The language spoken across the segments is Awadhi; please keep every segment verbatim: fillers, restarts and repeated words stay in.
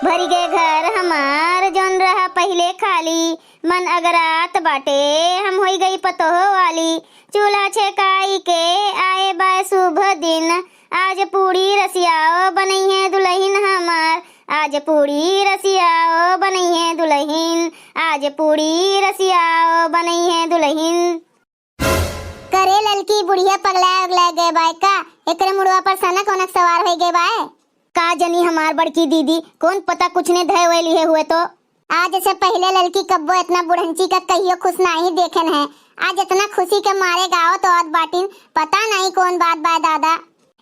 भरि गे घर हमार जौन रहा पहिले खाली, मन अगरात बाटे हम होई गई पतोह वाली। चूल्हा छेकाई के आए बा शुभ दिन, आज पूड़ी रसियाओ बनइहे दुलहिन हमार, आज पूड़ी रसियाओ बनइहे दुलहिन, आज पूड़ी रसियाओ बनइहे दुलहिन। करे ललकी, बुढ़िया पगलाए उगलाए गए बाय का? एकरे मुड़वा पर सनक ओनक सवार होई गए बाय। का जनी हमार बड़की दीदी, कौन पता कुछ ने धय वय लिहे हुए तो। आज से पहिले ललकी कब्बो इतना बुढ़ंची का कहियो खुश नाही देखेन है। आज इतना खुशी के मारे गावत आवत बाटिन, पता नाही कौन बात बाय दादा।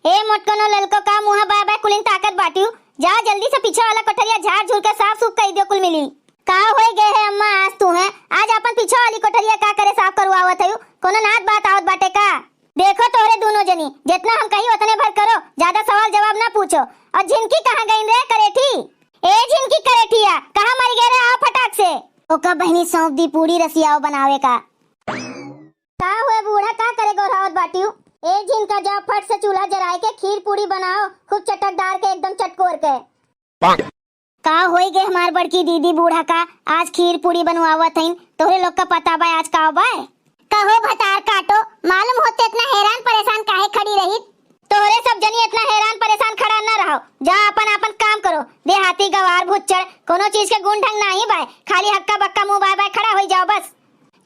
ए मोटकनो ललको, का मुँह बाय बाय कुलिन ताकत बाटिउ? जा जल्दी से पीछे वाला कोठरिया झाड़ झूड़ के साफ सूफ कइ दियो कुल मिली। का होई गए है अम्मा आज तू है? आज आपन पीछे वाली कोठरिया का करे साफ करवावत हयू? कोनो नात बात आवत बाटे का? देखो तोहरे दूनो जनी, जितना हम कही उतने भर करो, ज्यादा सवाल जवाब ना पूछो। और झिनकी कहाँ गईन रे करेठी? ए झिनकी करेठिया, कहाँ मर गए रे? आओ फटाक से। ओका बहिनी सौंप दी पूड़ी रसियाओ बनावे का। का हुए बूढ़ा, का करे गोहरावत बाटिउ? ए झिनका, जाओ फट से चूल्हा जराए के खीर पूड़ी बनाओ, खूब चटकदार के, एकदम चटकोर के। का होई गे हमार बड़की दीदी बूढ़ा का, आज खीर पूड़ी बनवावत हईन, तोहरे लोग का पता बा आज का बाय? कहो भतार काटो, मालूम होते इतना हैरान परेशान काहे खड़ी रहित? तोहरे सब जनी इतना हैरान परेशान खड़ा न रहो, जा अपन अपन काम करो। देहाती गवार भुच्चड़, कोनो चीज के गुण ढंग नाही बाय, खाली हक्का बक्का मुंह बाय बाय खड़ा होई जाओ बस।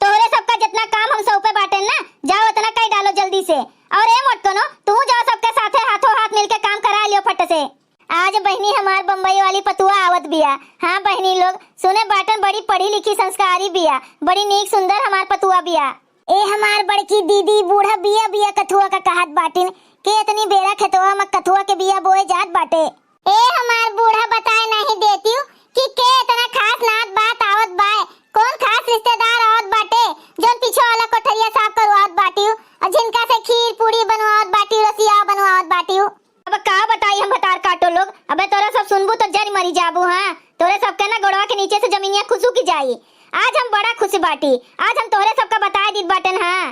तोहरे सबका जितना काम हम सौंपे बाटेन ना, जाओ उतना कई डालो जल्दी से। और ए मोटकनो, तू जाओ सबके साथे हाथों हाथ मिलके काम करा लियो फट से। आज बहिनी हमार बम्बई वाली पतुआ आवत बिया। हाँ बहिनी लोग, सुने बाटन बड़ी पढ़ी लिखी संस्कारी बिया, बड़ी नीक सुंदर हमार पतुआ बिया। ए हमार बड़की दीदी, बूढ़ा बिया बिया कथुआ का कहत बाटिन, के इतनी बेरा खेतवा में कथुआ के बिया बोए जात बाटे। ए हमार बूढ़ा, बताए नाही देतिउ कि के इतना खास नात बात आवत बाय, कौन खास रिश्तेदार आवत बाटे, जौन पीछे वाला कोठरिया साफ करवावत बाटिउ और झिनका से खीर पूड़ी बनवावत बाटिउ, रसिया बनवावत बाटिउ। अब का बताई हम भतार काटो लोग, अबे तोरा सब सुनबू तो जर मरी जाबू। हाँ, तोरे सबके ना गोड़वा के नीचे से जमीनिया खुसुकी जाई। आज हम बड़ा खुश बाटी, आज हम तोहरे सबका बताए दीत बाटेन। हाँ,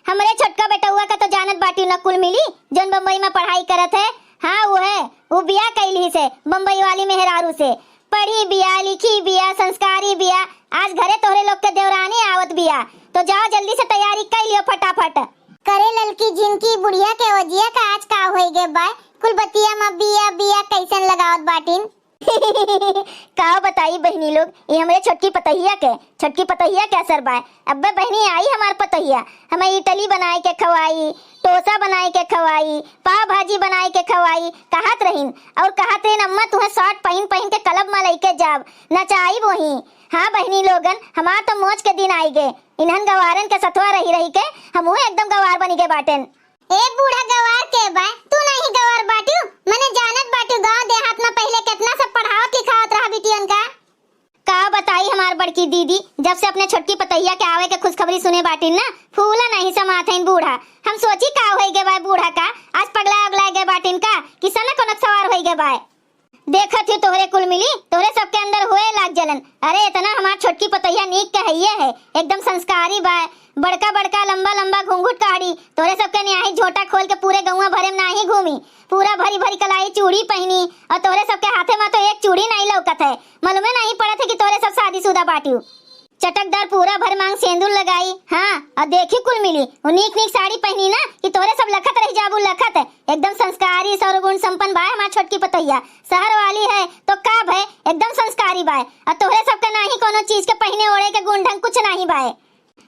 हमरे छोटका बेटउआ का तो जानत बाटी न कुल मिली, जौन बम्बई में पढ़ाई करत है। हाँ, वो है, वो बियाह कइली से बम्बई वाली मेहरारू से। पढ़ी बिया, लिखी बिया, संस्कारी बिया। आज घरे तोहरे लोग के देवरानी आवत बिया, तो जाओ जल्दी से तैयारी कइ लियो फटाफट। करे ललकी झिनकी, बुढ़िया के ओजिया का आज का होई गे बाय? कुल बतिया में बिया बिया कैसन लगावत बाटिन। का बताई बहिनी लोग, ये हमरे छोटकी पतहिया के, छोटकी पतहिया के असर बाय। अब्बे बहिनी आई हमार पतहिया, हमें इडली बनाए के खवाई, डोसा बनाए के खवाई, पाव भाजी बनाए के खवाई, कहत रहिन। और कहत रहिन, "अम्मा, तुहें शर्ट पहिन पहिन के क्लब में लइके जाब, नचाइब वहीं।" हाँ बहिनी लोगन, हमार तो मौज के दिन आइ गे। इन्हन गवारन के सथवा रही रही के हमहू एकदम गवार बनी गे बाटेन। ए बूढ़ा, गवार के बा? तू नाही गवार बाटिउ? मने जानत बाटिउ गाँव देहात में पहिले केतना सब पढ़ावत लिखावत रहा बिटियन का। का बताई हमार बड़की दीदी, जब से अपने छोटकी पतहिया के आवे के खुशखबरी सुने बाटिन ना, फूला नाही समात हइन बूढ़ा। हम सोची का होई गे बाय बूढ़ा का, आज पगला उगला गे बाटिन का, कि सनक उनक सवार होई गे बाय। देखत ही तोहरे कुल मिली, तोहरे सबके अंदर होए लाग जलन। अरे, इतना हमार छोटकी पतोहिया नीक के हइये है, एकदम संस्कारी बा, बड़का बड़का लंबा लंबा घूंघट काढ़ी, तोहरे सबके नियाही झोटा खोल के पूरे गौवा भरे में नाही घूमी, पूरा भरी भरी कलाई चूड़ी पहिनी, और तोहरे सबके हाथे में तो एक चूड़ी नाही लौकत है। मालूमे नाही पड़त है कि तोहरे सब शादीशुदा बाटिउ। चटकदार पूरा भर मांग सेंदूर लगाई, हाँ, और देखी कुल मिली, वो नीक नीक साड़ी पहिनी ना कि तोहरे सब लखत रह जाबू, लखत। एकदम संस्कारी, सर्वगुण संपन्न बा हमार छोटकी पतोहिया। शहर वाली है तो का भय, एकदम संस्कारी बाय। और तोहरे सबके नाही कोनो चीज के पहिने ओढ़े के गुण ढंग कुछ नाही बाय।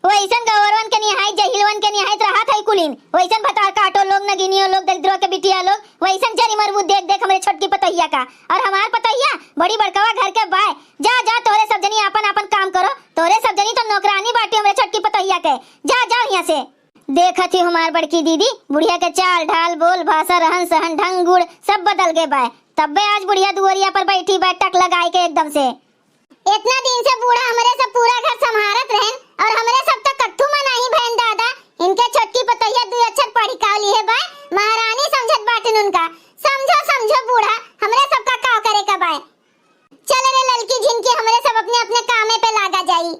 वैसन गौरवन के निहाई, जहिलवन के निहाई रहत है कुलीन, वैसन भतार काटो लोग, नगिनियो लोग, दरिद्रो के बिटिया लोग, वैसन जरी मरबू देख देख हमरे छोटकी पतोहिया का। और हमार पतोहिया बड़ी बड़कवा घर के बाय। जा, जा, तोहरे सब जनी आपन आपन काम करो। तोहरे सब जनी तो नौकरानी बाटी हमरे छोटकी पतोहिया के। जा, जाओ यहाँ से। देखत ही हमार बड़की दीदी, बुढ़िया के चाल ढाल, बोल भाषा, रहन सहन, ढंग गुण सब बदल गए बाय। तब्बे आज बुढ़िया दुआरिया पर बैठी बाय, टक लगाए के एकदम से। इतना दिन से बूढ़ा हमरे सब पूरा घर संभारत रहन और हमरे सब तो कत्थू में नाही भयन दादा। इनके छोटकी पतोहिया दुई अक्षर पढ़ी का लिहे बाय, महारानी समझत बाटिन उनका। समझो, समझो बूढ़ा, हमरे सबका का करे का बाय। चल रे ललकी झिनकी, हमरे सब अपने अपने कामे पे लागा जाई।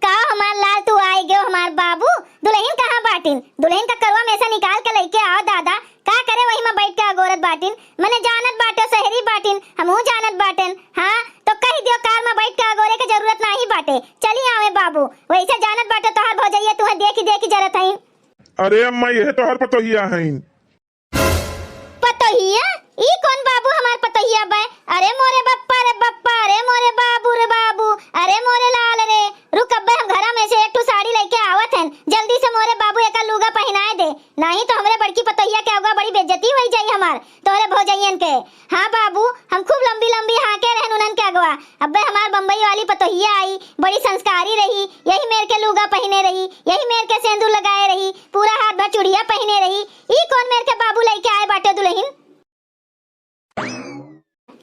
का हमार लाल तू आए गयो हमार बाबू? दुलहिन कहाँ बाटिन? दुलहिन का करवा में से निकाल के लइके आओ दादा। का करे वही में बैठ के अगोरत बाटिन? अरे अम्मा, यह तोहर पतोहिया हईन। पतोहिया? ई कौन बाबू हमार पतोहिया बा? अरे मोरे बप्पा रे बप्पा, अरे मोरे बाबू रे बाबू, अरे मोरे लाल रे। रुक, अब्बे हम घरा में से एक ठो साड़ी लइके आवत हन, जल्दी से मोरे बाबू एका लुगा पहिनाए दे, नाहीं तो हमरे बड़की पतोहिया के अगवा बड़ी बेइज्जती होइ जाई हमार, तोहरे भौजइयन के। हाँ बाबू, हम खूब लंबी लंबी हाँके रहन उन्हन के अगवा। अब्बे हमार बम्बई वाली पतोहिया आई, बड़ी संस्कारी रही, यही मेर के लुगा पहिने रही, यही मेर के सेंदूर लगाए रही, पूरा हाथ भर चुड़िया पहिने रही। ई कौन मेर के बाबू लइके आए बाटे दुलहिन?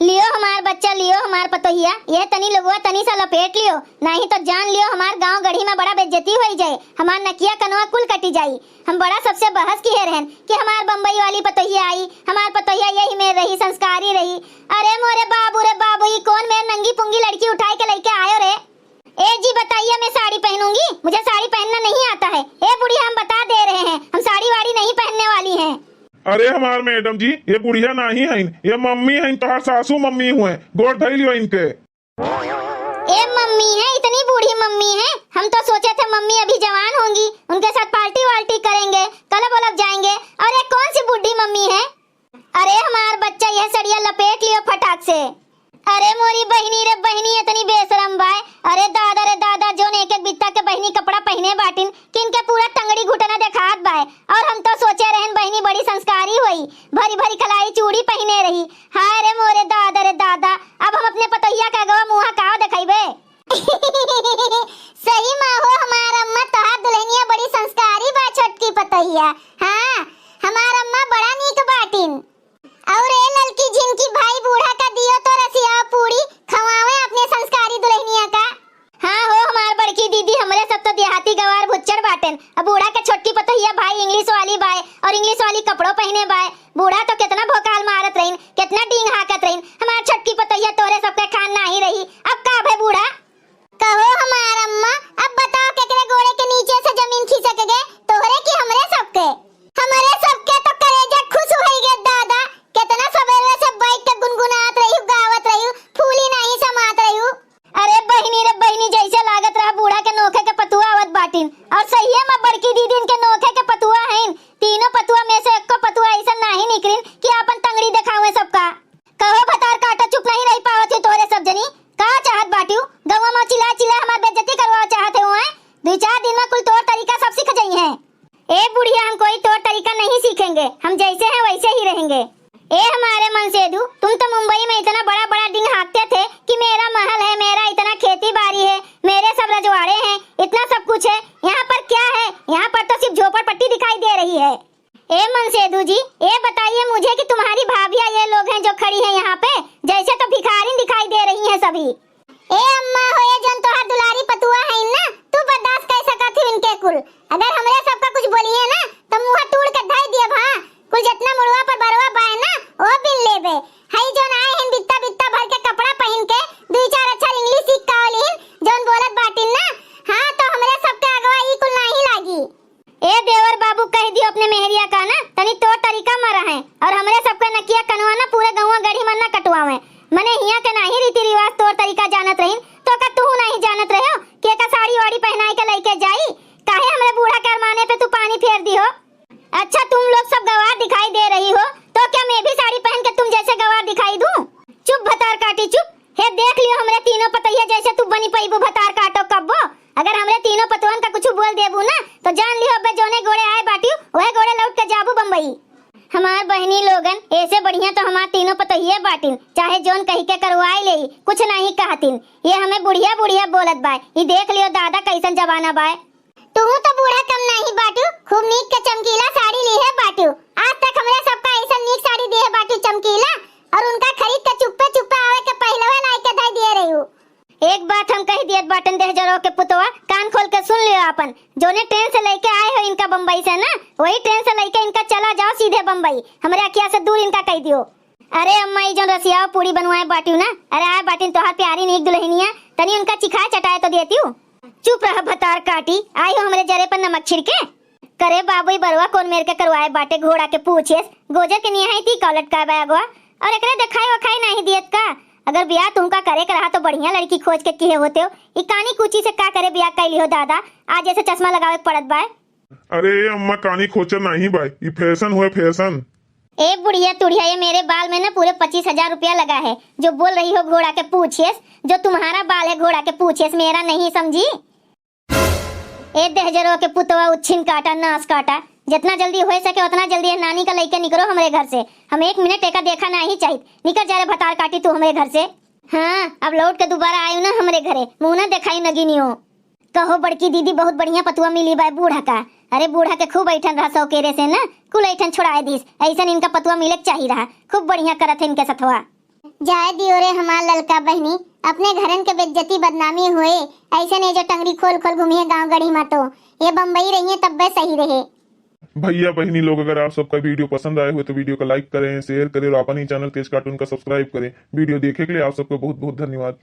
लियो हमार बच्चा, लियो हमार पतोहिया, यह तनी लुगवा तनी सा लपेट लियो, नाहीं तो जान लियो हमार गाँव गढ़ी में बड़ा बेइज्जती होइ जाए, हमार नकिया कनवा कुल कटी जाई। हम बड़ा सबसे बहस किहे रहन कि हमार बम्बई वाली पतोहिया आई, हमार पतोहिया यही मेर रही, संस्कारी रही। अरे मोरे बाबू रे बाबू, ई कौन मेर नंगी पुंगी लड़की उठाए के लइके आयो रे? ए जी बताइए, मैं साड़ी पहनूंगी? मुझे साड़ी पहनना नहीं आता है। ए बुढ़िया, हम बता दे रहे हैं, हम साड़ी वाड़ी नहीं पहनने वाली हैं। अरे हमार मैडम जी, ये बुढ़िया नाहीं हईन, ये मम्मी हईन, तोहार सासू मम्मी हुए, गोड़ धई लियो इनके। ए मम्मी है, इतनी बूढ़ी मम्मी है, हम तो सोचे थे मम्मी अभी जवान होंगी, उनके साथ पार्टी वार्टी करेंगे, क्लब व्लब जाएंगे, और ये कौन सी बूढ़ी मम्मी है? अरे हमार बच्चा, यह सड़िया लपेट लियो फटाक से। अरे मोरी बहिनी रे बहिनी, इतनी बेशरम बाय। अरे दादा रे दादा, जोन एक एक बित्ता के बहिनी कपड़ा पहिने बाटिन, किनके पूरा टंगड़ी घुटना देखात बाय। और हम तो सोचे रहन बहिनी बड़ी संस्कारी होई, भरी भरी कलाई चूड़ी पहिने रही। हाय रे मोरे दादा रे दादा, अब हम अपने पतोहिया के अगवा मुँहा काव देखइबे? सही मा हो हमार अम्मा, तोहार दुलहिनिया बड़ी संस्कारी बा छोटकी पतोहिया। हाँ, हमार अम्मा बड़ा नीक बाटिन। और ए ललकी झिनकी भाई, बूढ़ा का दियो तो रसिया पूड़ी खवावे अपने संस्कारी दुलहिनिया का। हाँ हो हमार बड़की दीदी, हमरे सब तो देहाती गवार भुच्चड़ बाटेन। अब बूढ़ा के छोटकी पतोहिया भाई इंग्लिश वाली बाय और इंग्लिश वाली कपड़ो पहिने बाय। बूढ़ा तो केतना भोकाल मारत रहिन, केतना डींग हाँकत रहिन। हमार छोटकी पतोहिया तोहरे सबके खान नाहीं रही। अब का भे बूढ़ा? कहो हमार अम्मा, अब बताओ केकरे गोड़े के नीचे से जमीन खिसक गए, तोहरे कि हमरे सबके? हमरे सबके तो करेजा खुश होइ गए दादा, केतना सबेरवे से बैठ के गुनगुनात रहिउ, गावत रहिउ, फूली नाहीं समात रहिउ। अरे बहिनी रे बहिनी, जैसे लागत रहा बूढ़ा के नोखे के पतुआ आवत बाटिन। और सहिए मा बड़की दीदिन के नोखे के पतुआ हइन। तीनों पतुआ में से एको पतुआ अइसन नाहीं निकरिन कि आपन टंगड़ी देखावे सबका। कहो भतार काटो, चुप नाहीं रहि पावत ही तोहरे सब जनी। का चाहत बाटिउ? गौवा मा चिल्ला चिल्ला हमार बेइज्जती करवावे चाहत हो, हैं? दुइ चार दिन मा कुल तौर तरीका सब सीख जइहैं। ए बुढ़िया, हम कोई तौर तरीका नहीं सीखेंगे, हम जैसे हैं वैसे ही रहेंगे। ए हमारे मनसेधु, तुम तो मुंबई में इतना बड़ा बड़ा डिंग हाँकते थे कि मेरा महल है, मेरा इतना खेती बाड़ी है, मेरे सब रजवाड़े हैं, इतना सब कुछ है। यहाँ पर क्या है? यहाँ पर तो सिर्फ झोपड़ पट्टी दिखाई दे रही है। ए मनसेधु जी, ये बताइए मुझे कि तुम्हारी भाभियाँ ये लोग हैं जो खड़ी हैं यहाँ पे, जैसे तो भिखारिन दिखाई दे रही हैं सभी। ए अम्मा हो, ये जौन तोहार दुलारी पतुआ हइन ना, तू बर्दाश्त कर सकत ही इनके कुल। अगर हमरे सबका कुछ बोलिहैं ना, तो मुँह तूड़ के धई दियब, हाँ। कुल जितना मुड़वा पर बरवा बाय ना, वो बिन लेबे। हई जौन आए हइन बित्ता बित्ता भर के कपड़ा पहिन के, दुइ चार अक्षर इंग्लिश सीख का लिहिन, जौन बोलत बाटिन ना, हाँ, तो हमरे सबके अगवा ई कुल नाहीं लागी। ए देवर बाबू, कहि दियो अपने मेहरिया का ना, तनी तौर तरीका मा रहैं, और हमरे सबके नकिया कनवा ना पूरे गौवा गढ़ी मा ना कटवावैं। मने हियाँ के नाहीं रीति रिवाज तौर तरीका जानत रहिन, तो का तुहू नाहीं जानत रह्यो कि एका साड़ी वाड़ी पहिनाइ के लइके जाई? काहे हमरे बूढ़ा के अरमाने पे तू पानी फेर दिहो? अच्छा, तुम लोग सब गवार दिखाई दे रही हो, तो क्या मैं भी साड़ी पहन के तुम जैसे गवार दिखाई दूँ? चुप भतार काटी, चुप। हे देख लियो, हमरे तीनों पतोहिया जैसे तू बनी पइबू भतार काटो कब्बो। अगर हमरे तीनों पतोहन का कुछ बोल देबू ना, तो जान लियो अबे जौने गोड़े आए बाटिउ, वहे गोड़े लौट के जाबू बम्बई। हमार बहिनी लोगन, ऐसे बढ़िया तो हमार तीनों पतोहिया बाटिन, चाहे जौन कहि के करवाए लेई, कुछ नाहीं कहतिन। ये हमें बुढ़िया बुढ़िया बोलत बाय। ई देख लियो दादा, कैसन जमाना बाय। तुहू तो बूढ़ा कम नाहीं बाटिउ, खूब नीक के चमकीला साड़ी लिहे बाटिउ। आज तक हमरे सबका ऐसन नीक साड़ी दिहे बाटिउ चमकीला, और उनका खरीद के चुप्पे चुप्पे आवे के पहिलवे लाइ के धइ दिहे रहिउ। एक बात हम कहि दियत बाटन देहजरो के पुतवा, कान खोल के सुन लियो आपन। जौने ट्रेन से लइके आए हो इनका बम्बई से ना, वही ट्रेन से लइके इनका चला जाओ सीधे बम्बई। हमरे अखिया से दूर इनका कहि दियो। अरे अम्मा, ई जौन रसियावा पूड़ी बनवाए बाटिउ ना, अरे आए बाटिन तोहार प्यारी नीक दुलहिनिया, तनी उनका चिखाए चटाए तो देतिउ। चुप रह भतार काटी, आई हो हमरे जरे पर नमक छिड़के। करे बाबू, ई बरवा कौन मेर के करवाए बाटे, घोड़ा के पूछेस, गोजर के निहाई ती कौलट का बैगवा, और एकरे देखाई वखाई नाहीं दियत का? अगर बियाह तुमका करे के रहा तो बढ़िया लड़की खोज के किहे होते हो, ई कानी कूची से का करे बियाह कैली हो दादा, आज ऐसे चश्मा लगावे के पड़त बाय। अरे ए अम्मा, कानी खोचा नाही बाय, ई फैशन होय, फैशन। ए बुढ़िया तुढ़िया, ये मेरे बाल में ना पूरे पच्चीस हजार रुपया लगा है। जो बोल रही हो घोड़ा के पूछेस, जो तुम्हारा बाल है घोड़ा के पूछेस, मेरा नहीं, समझी? ए दहजरो के पुतवा, उच्छिन काटा, नास काटा, जितना जल्दी हो सके उतना जल्दी ये नानी का लइके निकरो हमरे घर से। हम एक मिनट एका देखा नाही चाहित। निकर जा रे भतार काटी तू हमरे घर से। हाँ, अब लौट के दोबारा आयु ना हमरे घरे, मुँह ना देखायु नगिनियो। कहो बड़की दीदी, बहुत बढ़िया पतुआ मिली बाय बूढ़ा का। अरे बूढ़ा के खूब ऐठन रहा सौकेरे से ना, कुल ऐठन छोड़ाए दीस। ऐसन इनका पतुआ मिले के चाही रहा, खूब बढ़िया करत है इनके सथवा। जाए दियो रे हमार ललका बहिनी, अपने घरन के बेइज्जती बदनामी होए, ऐसन ये जो टंगरी खोल खोल घूमिए गाँव गढ़ी मा तो, ये बम्बई रहिए तब्बे सही रहे। भैया बहिनी लोग, अगर आप सबका वीडियो पसंद आए हुए तो वीडियो को लाइक करें, शेयर करें और अपन ही चैनल तेज कार्टून का सब्सक्राइब करें। वीडियो देखे के लिए आप सबको बहुत बहुत धन्यवाद।